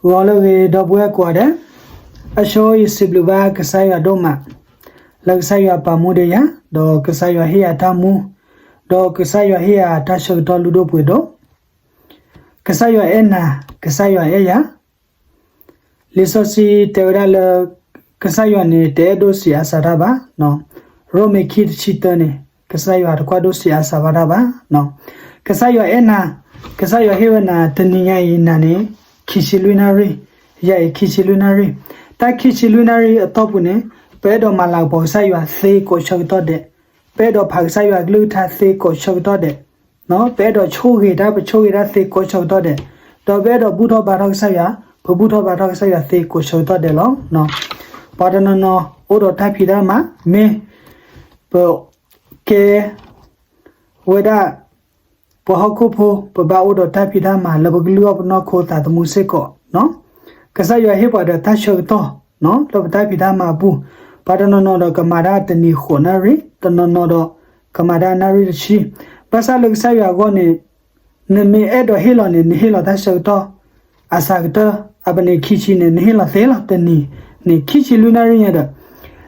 ဂီၤလၢအဂ့ၤ ဒီပုၢ်ဝဲၢ်ကိးဂၤဒဲး, အဆိယစံးဘျုးဘၣ်ကစၢ်ယွၤဒိၣ်မး, လၢကစၢ်ယွၤပာ်မူဒံးယၤ, ဒီးကစၢ်ယွၤဟ့ၣ်ယၤတၢ်မူ, ဒီးကစၢ်ယွၤဟ့ၣ်ယၤတၢ်ဆၢကတီၢ်လုၢ်ဒိၣ်ပှ့ၤဒိၣ်, ကစၢ်ယွၤအဲၣ်နၤ, ကစၢ်ယွၤအဲၣ်ယၤ, လံာ်စီဆှံတဲဝဲဒၣ်လၢ ကစၢ်ယွၤန့ၣ် တအဲၣ်ဒိၣ်ဆံးအါစှၤတၢ်ဘၣ်. ရိမ့ၤခံတဆံတၢန့ၣ် ကစၢ်ယွၤတကွၢ်ဒိၣ်ဆံးအါစှၤဘၣ်တၢ်ဘၣ်. ကစၢ်ယွၤအဲၣ်နၤ, ကစၢ်ယွၤဟ့ၣ်ဝဲနၤ တနံၤညါအံၤနၤန့ၣ် ခံဆံလွံၢ်နၣ်ရံၣ်, ယၤအံၤခံဆံလွံၢ်နၣ်ရံၣ်, တၢ်ခံဆံလွံၢ်နၣ်ရံၣ်အတီၢ်ပူၤန့ၣ် ပအဲၣ်ဒိးမၤလၤကပီၤကစၢ်ယွၤသ့ကိးဆၢကတီၢ်ဒဲး, ပအဲၣ်ဒိးဖးကစၢ်ယွၤကလုၢ်ကထါသ့ကိးဆၢကတီၢ်ဒဲး, ပအဲၣ်ဒိးဆိၣ်ဂ့ၤတၢ် ပဆိၣ်ဂ့ၤတၢ်သ့ကိးဆၢကတီၢ်ဒဲး, ဒီးပအဲၣ်ဒိးဘူၣ်ထီၣ်ဘါထီၣ်ကစၢ်ယွၤ, ပဘူၣ်ထီၣ်ဘါထီၣ်ကစၢ်ယွၤသ့ကိးဆၢကတီၢ်ဒဲးလီၤ. ပှၤတနီၤနီၤအိၣ်ဒီးတၢ်ဖံးတၢ်မၤ, မ့ၢ်ပကဲဝဲဒၣ် ပှၤဟီၣ်ခိၣ်ဖိ ပဘၣ်အိၣ်ဒီးတၢ်ဖံးတၢ်မၤလၢပကလုၢ်အီၣ်ပနီၢ်ခိသးသမူစ့ၢ်ကီး, ကစၢ်ယွၤဟ့ၣ်ပှၤဒီးတၢ်ဆၢကတီၢ် လၢပတၢ်ဖံးတၢ်မၤအပူၤ, ပှၤတနီၤနီၤဒီးကမၤတၢ်တနံၤဃိးနၣ်ရံၣ်, တနီၤနီၤဒီးကမၤတၢ်နၣ်ရံၣ်တဆံ, ဘၣ်ဆၣ်လၢကစၢ်ယွၤအဂီၢ်န့ၣ် နမ့ၢ်အဲၣ်ဒိးဟ့ၣ်လီၤန့ၣ် နဟ့ၣ်လီၤတၢ်ဆၢကတီၢ် အစှၤကတၢၢ်, အပန့ၣ်ခံဆံန့ၣ် နဟ့ၣ်လီၤသ့လီၤ. တနံၤန့ၣ် ခံဆံလွံၢ်နၣ်ရံၣ်ညါဒီး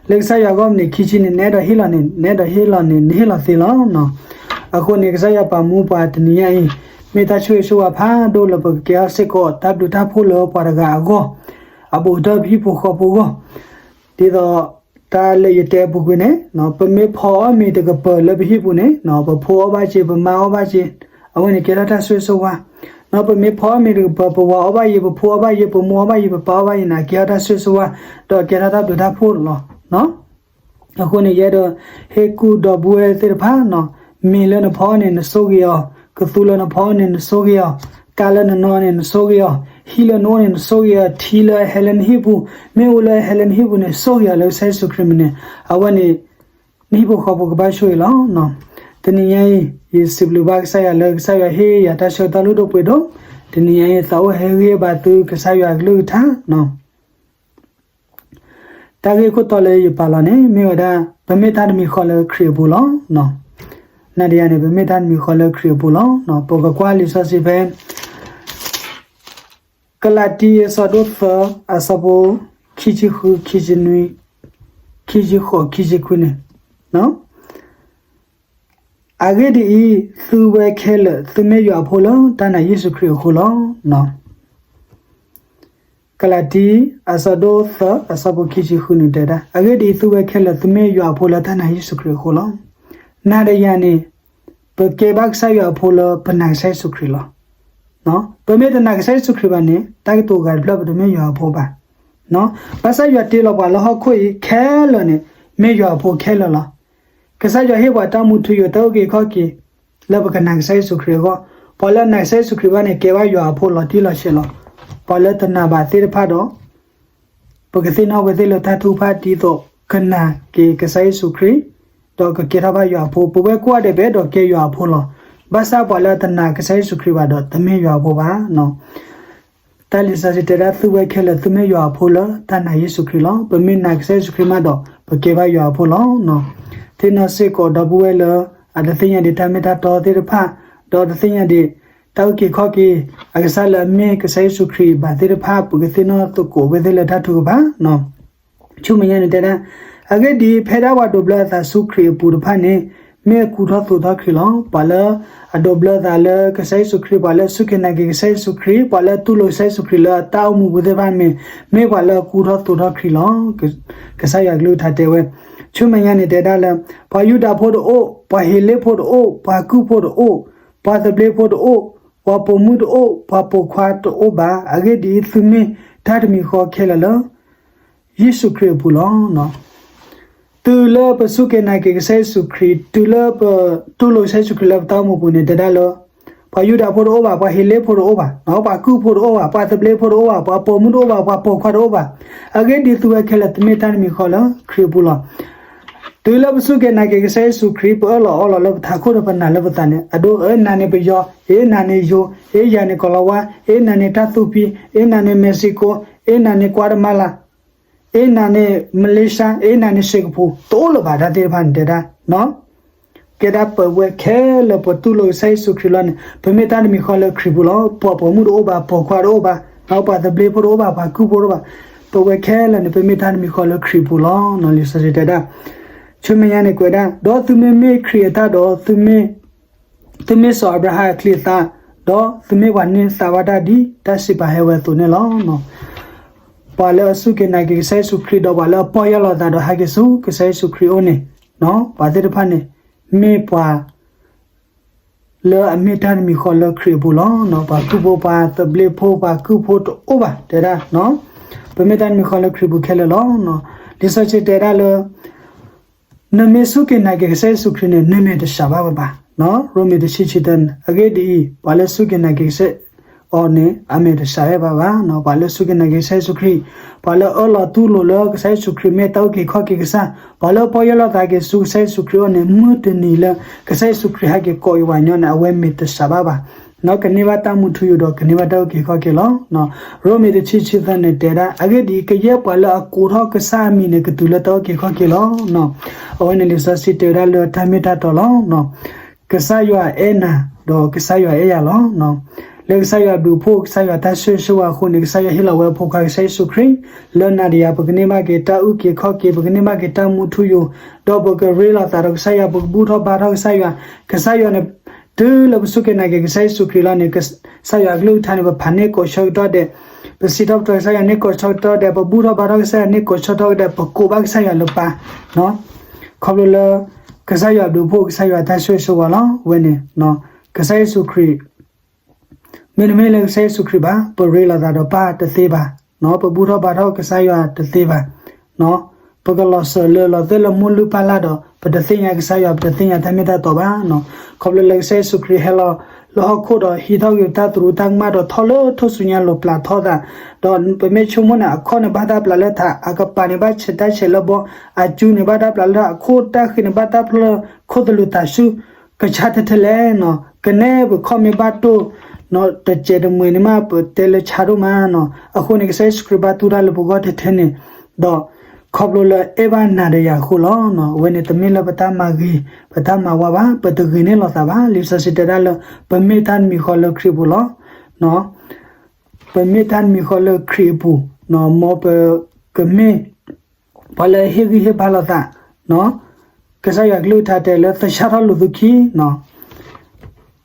လၢကစၢ်ယွၤအဂီၢ်န့ၣ် ခံဆံန့ၣ် နအဲၣ်ဒိးဟ့ၣ်လီၤန့ၣ် နအဲၣ်ဒိးဟ့ၣ်လီၤန့ၣ် နဟ့ၣ်လီၤသ့လီၤ. အဃိန့ၣ် ကစၢ်ယွၤပာ်မူပှၤတနံၤညါအံၤ မ့ၢ်တၢ်ဆိၣ်ဂ့ၤဆိၣ်ဝါဖးဒိၣ်လၢပကကဲထီၣ်စ့ၢ်ကီး တၢ်ဘျုးတၢ်ဖှိၣ်လၢပှၤတဂၤအဂီၢ်, အဘူးကတၢၢ်ပဟံၣ်ဖိဃီဖိအဂီၢ်, ဒ်သိး တၢ်လၢယတဲအပူၤကွံာ်န့ၣ် ပမ့ၢ်ဖီအီၣ်မ့ၤတကပၤလၢပဟံၣ်ပူၤန့ၣ် ပဖိအီၣ်ဘၣ်စ့ ပမါအီၣ်ဘၣ်စ့, အဝဲန့ၣ်ကဲထီၣ်တၢ်ဆိၣ်ဂ့ၤဆိၣ်ဝါ, ပမ့ၢ်ဖီအီၣ်မ့ၤတကပၤ ပဝၤအီၣ်ဘၣ်ယံၤ ပဖိအီၣ်ဘၣ်ယံၤ ပမိၢ်အီၣ်ဘၣ်ယံၤ ပပၢ်အီၣ်ဘၣ်ယံၤန့ၣ် ကဲထီၣ်တၢ်ဆိၣ်ဂ့ၤဆိၣ်ဝါ, ဒီးကဲထီၣ်တၢ်ဘျုးတၢ်ဖှိၣ်လီၤ. အဃိန့ၣ် ယအဲၣ်ဒိးဟ့ၣ်ကူၣ်ဒီပုၢ်ဝဲၢ်သ့ၣ်တဖၣ်, မ့ၤလၢနဖီအီၣ်န့ၣ် နဆိၣ်ဂ့ၤအီၤ, ကသူလၢနဖီအီၣ်န့ၣ် နဆိၣ်ဂ့ၤအီၤ, ကါလၢနနီၤန့ၣ် နဆိၣ်ဂ့ၤအီၤ, ဟံၣ်လၢနအိၣ်န့ၣ် နဆိၣ်ဂ့ၤအီၤ, ထံလၢအဟဲလၢနဟံၣ်ပူၤ, မ့ၣ်အူလၢအဟဲလၢနဟံၣ်ပူၤန့ၣ် ဆိၣ်ဂ့ၤအီၤလၢကစၢ်ယ့ၣ်ၡူးခရံာ်မံၤန့ၣ်, အဝဲန့ၣ် နဟံၣ်ဖိဃီဖိကဘၣ်ဆိၣ်ဂ့ၤလီၤ. တနံၤညါအံၤ ယစံးဘျုးဘၣ်ကစၢ်ယွၤလၢကစၢ်ယွၤဟ့ၣ်ယၤတၢ်ဆၢကတီၢ်လုၢ်ဒိၣ်ပှ့ၤဒိၣ်, တနံၤညါအံၤ သးအိၣ်ဟ့ၣ်ဂံၢ်ဘါသုကစၢ်ယွၤအကလုၢ်ကထါ တၢ်ဂ့ၢ်ခိၣ်တီလၢယပာ်လီၤန့ၣ် မ့ၢ်ဝဲဒၣ် ပမ့ၢ်တၢ်တမံၤဃီလၢခရံာ်အပူၤလီၤ. နၤဒီးယၤန့ၣ် ပမ့ၢ်တၢ်တမံၤဃီလၢခရံာ်အပူၤလီၤ. ပကကွၢ်လံာ်စီဆှံဖဲ ကလၤတံ အဆၢဒိၣ်သၢ အဆၢဖိ ခံဆံဃု ခံဆံနွံ ခံဆံဃိး ခံဆံခွံန့ၣ် အဂ့ၢ်ဒ်အံၤ, သုဝဲခဲလၢာ် သုမ့ၢ်ယွၤအဖိလၢတၢ်နာ်ယ့ၣ်ၡူးခရံာ်အဃိလီၤ. ကလၤတံ အဆၢဒိၣ်သၢ အဆၢဖိခံဆံဃုန့ၣ်တဲဒၣ်, အဂ့ၢ်ဒ်အံၤ, သုဝဲခဲလၢာ် သုမ့ၢ်ယွၤအဖိလၢတၢ်နာ်ယ့ၣ်ၡူးခရံာ်အဃိလီၤ. နၤဒီးယၤန့ၣ် ပကဲဘၣ်ကစၢ်ယွၤအဖိလၢပနာ်ကစၢ်ယ့ၣ်ၡူးခရံာ်လီၤ. ပမ့ၢ်တနာ်ကစၢ်ယ့ၣ်ၡူးခရံာ်ဘၣ်န့ၣ် တၢ်ကတိၤဂၤတဖျၢၣ် ပတမ့ၢ်ယွၤအဖိဘၣ်. ဘၣ်ဆၣ်ယွၤတ့လီၤပှၤလၢဟီၣ်ခိၣ်အံၤခဲလၢာ်န့ၣ် မ့ၢ်ယွၤအဖိခဲလၢာ်လီၤ. ကစၢ်ယွၤဟ့ၣ်ပှၤတၢ်မူထူယိာ် တၢ်အုၣ်က့ၤခီၣ်က့ၤ လၢပကနာ်ကစၢ်ယ့ၣ်ၡူးခရံာ်အဂီၢ်, ပှၤလၢအနာ်ကစၢ်ယ့ၣ်ၡူးခရံာ်ဘၣ်န့ၣ် ကဲဘၣ်ယွၤအဖိလီၤတံၢ်လီၤဆဲးလီၤ. ပှၤလၢတနာ်ဘၣ်သ့ၣ်တဖၣ်ဒီး ပကသ့ၣ်နီၣ်ဝဲသ့ၣ်လၢတၢ်ထုကဖၣ် ဒ်သိးကနာ်က့ၤကစၢ်ယ့ၣ်ၡူးခရံာ်, ဒီးကကဲထီၣ်ဘၣ်ယွၤအဖိ, ပဝဲကိးဂၤဒဲး ပအဲၣ်ဒိးကဲယွၤအဖိလီၤ. ဘၣ်ဆၣ်ပှၤလၢတနာ်ကစၢ်ယ့ၣ်ၡူးခရံာ်ဘၣ်ဒီး တမ့ၢ်ယွၤအဖိဘၣ်. တၢ်လံာ်စီဆှံတဲဒၣ် သုဝဲခဲလၢာ် သုမ့ၢ်ယွၤအဖိလၢတၢ်နာ်ယ့ၣ်ၡူးခရံာ်လီၤ. ပမ့ၢ်နာ်ကစၢ်ယ့ၣ်ၡူးခရံာ်မးဒီး ပကဲဘၣ်ယွၤအဖိလီၤ. သ့ၣ်နီၣ်စ့ၢ်ကီးဒီပုၢ်ဝဲၢ်လၢ အတသ့ၣ်ညါဒံးတၢ်မ့ၢ်တၢ်တီသ့ၣ်တဖၣ်, ဒီးတသ့ၣ်ညါဒံး တၢ်အုၣ်က့ၤခီၣ်က့ၤ အကစၢ်လၢအမ့ၢ်ကစၢ်ယ့ၣ်ၡူးခရံာ်ဘၣ်သ့ၣ်တဖၣ် ပကသ့ၣ်နီၣ်သကိးဝဲသ့ၣ်လၢတၢ်ထုကဖၣ် ဆူမဲာ်ညါန့ၣ်တဲဒၣ်, အဂ့ၢ်ဒ်အံၤ, ဖဲဒၣ်ပှၤဒိးဘျၢအသးဆူခရံာ်အပူၤတဖၣ်န့ၣ် မ့ၢ်အကူထီၣ်သိးထီၣ်ခရံာ်လီၤ. ပှၤလၢအဒိးဘျၢအသးလၢကစၢ်ယ့ၣ်ၡူးခရံာ်, ပှၤလၢအစူၢ်က့ၤနာ်က့ၤကစၢ်ယ့ၣ်ၡူးခရံာ်, ပှၤလၢအတူၢ်လိာ်ကစၢ်ယ့ၣ်ၡူးခရံာ်လၢအတၢ်အိၣ်မူပူၤသ့ၣ်တဖၣ်မ့ၢ်, မ့ၢ်ပှၤလၢအကူထီၣ်သိးထီၣ်ခရံာ်လီၤ. ကစၢ်ယွၤကလုၢ်ကထါတဲဝဲ, ဆူမဲာ်ညါန့ၣ်တဲဒၣ်လၢ ပှၤယူဒၤဖိတအိၣ်, ပှၤဟ့းလ့ၣ်ဖိတအိၣ်, ပှၤကုၢ်ဖိတအိၣ်, ပှၤသဘျ့ဖိတအိၣ်, ပှၤပိာ်မုၣ်တအိၣ်, ပှၤပိာ်ခွါတအိၣ်ဘၣ်. အဂ့ၢ်ဒ်အံၤ, သုမ့ၢ်တၢ်တမံၤဃီခဲလၢာ်လၢ ယ့ၣ်ၡူးခရံာ်အပူၤလီၤ. တုၤလၢပစူၢ်က့ၤနာ်က့ၤကစၢ်ယ့ၣ်ၡူးခရံာ်, တုၤလၢပတူၢ်လိာ်ကစၢ်ယ့ၣ်ၡူးခရံာ်လၢပတၢ်အိၣ်မူပူၤန့ၣ် တဲဒၣ်လၢ ပှၤယူဒၤဖိတအိၣ်ဘၣ်, ပှၤဟ့းလ့ၣ်ဖိတအိၣ်ဘၣ်, ပှၤကုၢ်ဖိတအိၣ်ဘၣ်, ပှၤသဘျ့ဖိတအိၣ်ဘၣ်, ပှၤပိာ်မုၣ်တအိၣ်ဘၣ်, ပှၤပိာ်ခွါတအိၣ်ဘၣ်. အဂ့ၢ်ဒ်အံၤ, သုဝဲခဲလၢာ် သုမ့ၢ်တၢ်တမံၤဃီလၢခရံာ်အပူၤလီၤ. တုၤလၢပစူၢ်က့ၤနာ်က့ၤကစၢ်ယ့ၣ်ၡူးခရံာ်, ပအၢၣ်လီၤအီလီၤလၢပထးခိၣ်ဒီးပနာ်လၢပသးန့ၣ်, အဒိ အနၤန့ၣ်ပယီၤ, အနၤန့ၣ်ယိၤ, အယၤန့ၣ်ကီၤလၤဝါ, အနၤန့ၣ်တၢ်သူဖံ, အနၤန့ၣ်မ့းစံကိ, အနၤန့ၣ်ကွါတမၤလၤ, အနၤန့ၣ်မလ့ၡါ, အနၤန့ၣ် စ့ၢ်ကပူၤ, တအိၣ်လၢၤဘၣ်တၢ်သ့ၣ်တဖၣ်န့ၣ်တဲဒၣ် ကဲဒၣ်ပဝဲခဲလၢာ် ပတူၢ်လိာ်ကစၢ်ယ့ၣ်ၡူးခရံာ်လီၤန့ၣ်, ပမ့ၢ်တၢ်တမံၤဃီလၢခရံာ်ပူၤလီၤ. ပှၤပိာ်မုၣ်တအိၣ်ဘၣ်, ပိာ်ခွါတအိၣ်ဘၣ်, ပှၤသဘျ့ဖိတအိၣ်ဘၣ်, ပှၤကုၢ်ဖိတအိၣ်ဘၣ်. ပဝဲခဲလၢာ်န့ၣ် ပမ့ၢ်တၢ်တမံၤဃီလၢခရံာ်အပူၤလီၤ. လံာ်စီဆှံတဲဒၣ်, ဆူမဲာ်ညါန့ၣ်ကွဲးဒၣ်, ဒီးသုမ့မ့ၢ်ခရံာ်အတၢ်ဒီး, သုမ့ၢ်စီၤအၤဘြၤဟၣ်အချံအသၣ်, ဒီးသုမ့ၢ်ပှၤန့ၢ်သါဘၣ်တၢ်ဒ်တၢ်စံးပာ်ဟဲဝဲအသိးန့ၣ်လီၤ. ပှၤလၢအစူၢ်က့ၤနာ်က့ၤကစၢ်ယ့ၣ်ၡူးခရံာ် ဒီးပှၤလၢအပီၢ်ယၢ်လီၤသးဒီးဟဲက့ၤဆူကစၢ်ယ့ၣ်ၡူးခရံာ်အအိၣ်န့ၣ်, ပှၤသ့ၣ်တဖၣ်န့ၣ် မ့ၢ်ပှၤ လၢအမ့ၢ်တၢ်တမံၤဃီလၢခရံာ်အပူၤလီၤ. ပှၤကုၢ်ဖိ ပှၤသဘျ့ဖိ ပှၤကုၢ်ဖိတအိၣ်ဘၣ် တဲဒၣ်, ပမ့ၢ်တၢ်တမံၤဃီလၢခရံာ်ပူၤခဲလၢာ်လီၤ. လံာ်စီဆှံတဲဒၣ်လၢ နမ့ၢ်စူၢ်က့ၤနာ်က့ၤကစၢ်ယ့ၣ်ၡူးခရံာ်န့ၣ် နမဲာ်တဆှးဘၣ်ဘၣ်. ရိမ့ၤတဆံ ဆံသၢန့ၣ်, အဂ့ၢ်ဒ်အံၤ, ပှၤလၢစူၢ်က့ၤနာ်က့ၤကစၢ်အီၤန့ၣ် အမဲာ်တဆှးဝဲဘၣ်ဘၣ်. ပှၤလၢစူၢ်က့ၤနာ်က့ၤကစၢ်ယ့ၣ်ၡူးခရံာ်, ပှၤလၢအၢၣ်လီၤတူၢ်လိာ်လၢကစၢ်ယ့ၣ်ၡူးခရံာ်မ့ၢ်တၢ်အုၣ်က့ၤခီၣ်က့ၤကစၢ်, ပှၤလၢအပီၢ်ယၢ်လီၤသးက့ၤဆူကစၢ်ယ့ၣ်ၡူးခရံာ်အအိၣ်န့ၣ်, မုၢ်တနံၤလၢကစၢ်ယ့ၣ်ၡူးခရံာ်ဟဲက့ၤကိးအံၤဝဲညီန့ၣ် အဝဲမဲာ်တဆှးဘၣ်ဘၣ်. ကန့ၢ်ဘၣ်တၢ်မူထူယိာ်ဒီးကန့ၢ်ဘၣ်တၢ်အုၣ်က့ၤခီၣ်က့ၤလီၤ. ရိမ့ၤတဆံ ဆံသၢန့ၣ်တဲဒၣ်, အဂ့ၢ်ဒ်အံၤ, ကယဲၢ်ပှၤလၢအကိးထီၣ်ကစၢ်အမံၤန့ၣ် ကတုၤလၢတၢ်အုၣ်က့ၤခီၣ်က့ၤလီၤ. အဝဲန့ၣ်လံာ်စီဆှံတဲဝဲဒၣ်လၢတၢ်မ့ၢ်တၢ်တီလီၤ. ကစၢ်ယွၤအဲၣ်နၤ, ဒီးကစၢ်ယွၤအဲၣ်ယၤလီၤ. လၢကစၢ်ယွၤဘျုးဖှိၣ် ကစၢ်ယွၤတၢ်ဆိၣ်ဂ့ၤဆိၣ်ဝါအဃိန့ၣ် ကစၢ်ယွၤဟ့ၣ်လီၤဝဲအဖိခွါကစၢ်ယ့ၣ်ၡူးခရံာ်, လၢနၤဒီးယၤ ပကန့ၢ်ဘၣ်က့ၤတၢ်အုၣ်က့ၤခီၣ်က့ၤ, ပကန့ၢ်ဘၣ်က့ၤတၢ်မူထူယိာ်, ဒီးပကရ့လိာ်သးဒီးကစၢ်ယွၤ, ပကဘူၣ်ထီၣ်ဘါထီၣ်ကစၢ်ယွၤ, ကစၢ်ယွၤန့ၣ် တုၤလၢပစူၢ်က့ၤနာ်က့ၤကစၢ်ယ့ၣ်ၡူးခရံာ်လီၤန့ၣ်, ကစၢ်ယွၤအကလုၢ်ကထါန့ၣ် ပဖးန့ၢ်ကိးဆၢကတီၢ်ဒဲး, ပစံးထီၣ်ပတြၢၤကစၢ်ယွၤန့ၢ်ကိးဆၢကတီၢ်ဒဲး, ပဘူၣ်ထီၣ်ဘါထီၣ်ကစၢ်ယွၤန့ၢ်ကိးဆၢကတီၢ်ဒဲး, ပကိးဘၣ်ကစၢ်ယွၤလၢပၢ်, ခီဖျိလၢ ကစၢ်ယွၤဘျုးဖှိၣ် ကစၢ်ယွၤတၢ်ဆိၣ်ဂ့ၤဆိၣ်ဝါလီၤ. ဝဲန့ၣ် ကစၢ်ယ့ၣ်ၡူးခရံာ် မ့တမ့ၢ်လၢကစၢ်ယ့ၣ်ၡူးခရံာ်ဘၣ်, ပရ့လိာ်သးဒီးပၢ်တသ့ဘၣ်, ပဘူၣ်ထီၣ်ဘါထီၣ်ကစၢ်ယွၤတသ့ဘၣ်, ပကလီၤစၢၤလၢလီၤသ့ၣ်လၢမိၢ်လုၢ်ပၢ်လၢ်ဒီး ပတသ့ၣ်ညါကစၢ်ယွၤ, ပတသ့ၣ်ညါတၢ်မ့ၢ်တၢ်တီဘၣ်. ခီဖျိလၢကစၢ်ယ့ၣ်ၡူးခရံာ်ဟဲလီၤလၢဟီၣ်ခိၣ်ဒီး ဟံးထီၣ်က့ၤတၢ်သရူးတၢ်ကမၣ်ဒီးထီၣ်လၢထူၣ်စုညါလိၤပျးထီသး, ဒီးပမ့ၢ်ဆိကမိၣ်န့ၣ် အခီၣ်န့ၣ်ဘၣ်တၢ်ပျးလၢထး, အကပၤန့ၣ်ဘၣ်ဆဲးတၢ်ဆဲးလၢဘီ, အစုန့ၣ်ဘၣ်တၢ်ပျးလၢထး, အခိၣ်တၢ်ဃံးန့ၣ်ဘၣ်တၢ်ဖျၢၣ်လၢခိၣ်သလုးသးဆူၣ်, ကဆါထဲထဲလဲၣ်နီၤ, ကနဲပခီၣ်မ့ၢ်ဘၣ်တိၢ် တစဲးတမှဲၤန့ၣ်မး ပတဲလၢဆါဒိၣ်မးနီၤ. အဃိန့ၣ် ကစၢ်ယ့ၣ်ၡူးခရံာ်ဘၣ်တူၢ်တၢ်လၢပဂီၢ်ထဲထဲန့ၣ်, ဒီးခီဖျိလၢအဲၣ်ဘၣ်နၤဒီးယၤအဃိလီၤ. အဝဲန့ၣ်တမ့ၢ်လၢပတၢ်မၤဂ့ၤ ပတၢ်မၤဝါဘၣ်, ပတဂ့ၤန့ၢ်လိာ်သးဘၣ်. လံာ်စီဆှံတဲဒၣ်လၢ ပမ့ၢ်တၢ်တမံၤဃီလၢခရံာ်ပူၤလီၤ. ပမ့ၢ်တၢ်တမံၤဃီလၢခရံာ်အပူၤ, မ်ပကမ့ၢ် ပှၤလၢဟ့ၣ်ဂံၢ်ဟ့ၣ်ဘါလိာ်သး, ကစၢ်ယွၤကလုၢ်ကထါတဲလၢ သဆၣ်ထီၣ်လိာ်သုခံ,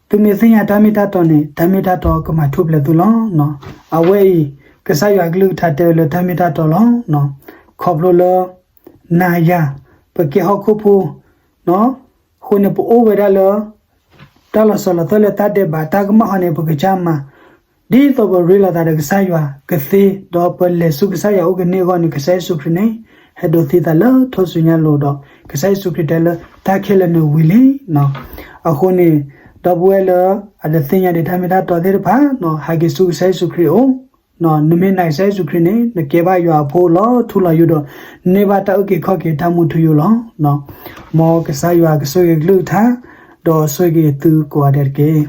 သုမ့ၢ်သ့ၣ်ညါတၢ်မ့ၢ်တၢ်တီန့ၣ် တၢ်မ့ၢ်တၢ်တီကမၤထူၣ်ဖျဲးသုလီၤ. အဝဲအံၤ ကစၢ်ယွၤကလုၢ်ကထါတဲဝဲလၢတၢ်မ့ၢ်တၢ်တီလီၤ. ခီဖျိလၢ နၤယၤ ပကဲဟီၣ်ခိၣ်ဖိ အဃိန့ၣ် ပအိၣ်ဝဲဒၣ်လၢ တၢ်လီၤစၢၤလီၤသွဲၣ်လၢတၢ်ဒဲးဘး တၢ်ကမၣ်ဃီန့ၣ် ပကစၢ်မၤ ဒ်သိးပရ့လိာ်သးဒီးကစၢ်ယွၤကသ့, ဒီးပလဲၤဆူကစၢ်ယွၤအအိၣ်ကန့ၢ်အဂီၢ်န့ၣ် ကစၢ်ယ့ၣ်ၡူးခရံာ်န့ၣ် ဟဲဒိးသံသးလၢထူၣ်စုညါလိၤဒီး ကစၢ်ယ့ၣ်ၡူးခရံာ်တဲလၢ တၢ်ခဲလၢာ်န့ၣ်ဝံၤလံ. အဃိန့ၣ် ဒီပုၢ်ဝဲၢ်လၢအတသ့ၣ်ညါဒံးတၢ်မ့ၢ်တၢ်တီသ့ၣ်တဖၣ် ဟဲက့ၤဆူကစၢ်ယ့ၣ်ၡူးခရံာ်အအိၣ်, နမ့ၢ်နာ်ကစၢ်ယ့ၣ်ၡူးခရံာ်န့ၣ် နကဲဘၣ်ယွၤအဖိလီၤထူလီၤယိာ်ဒီး နန့ၢ်ဘၣ်တၢ်အုၣ်က့ၤခီၣ်က့ၤတၢ်မူထူယိာ်လီၤ. မ်ကစၢ်ယွၤကဆိၣ်ဂ့ၤကလုၢ်ကထါ ဒီးဆိၣ်ဂ့ၤသုကိးဂၤဒဲးတက့ၢ်.